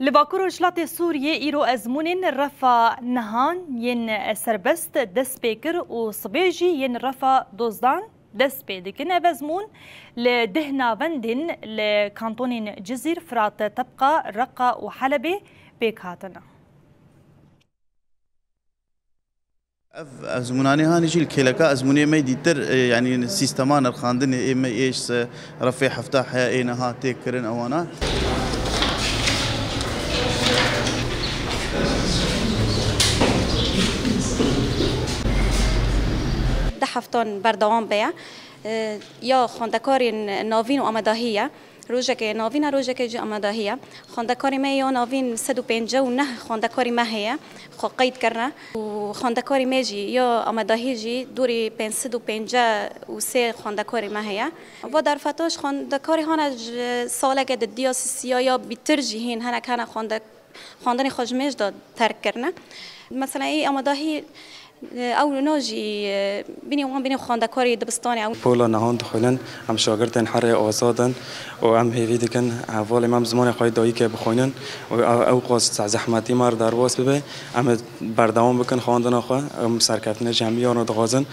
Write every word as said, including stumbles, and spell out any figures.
Li Bakur Rojhilatê Sûriyê îro ezmûnên refa nehan yên serbest dest pê kir û sibê jî yên refa dozdan dest pê dikin. Ev ezmûn li deh navendên li kantonên Cizîr, Firat, Tebqa, Reqa û Helebê pêk hatine. Ev ezmûnanê hanê jî li kêleka ezmûnê me dîtir, e, yanî sîstema nirxandinê ê me êş se refê hefta heya ê niha tê kirin ewana. Deh heftan berdewam beye. E, ya xwendekarên navîn û amadahî ye. Rojekê navîn e, rojekê jî amadahî ye. Xwendekarê me ya navîn sed û pêncî û neh xwendekarî me heye, xwe qeyd kirine û xwendekarê me jî ya amadahî jî dorî pênc sed û pêncî û sê xwendekarê me heye. Va derfeta ji xwendekarê hane ji saleke di diya sisiya ya bîtir jî hîn hinek hene xwende-, xwendinê xwe ji mêj de terk kirine. Mesela ê amadahî, e, ew no jî, e, bînî wan bînî xwendekarê dibistanê ew. Pola nehan dixwînin, em şagirtên herê azad in û em hêvî dikin hevalê me em zimanê xwe yê dayikê bixwînin û ew, ew qas zehmetî me re derbas bibe, em ê berdewam bikin xwendina xwe, em serkeftinê ji hemî yan re dixwazin.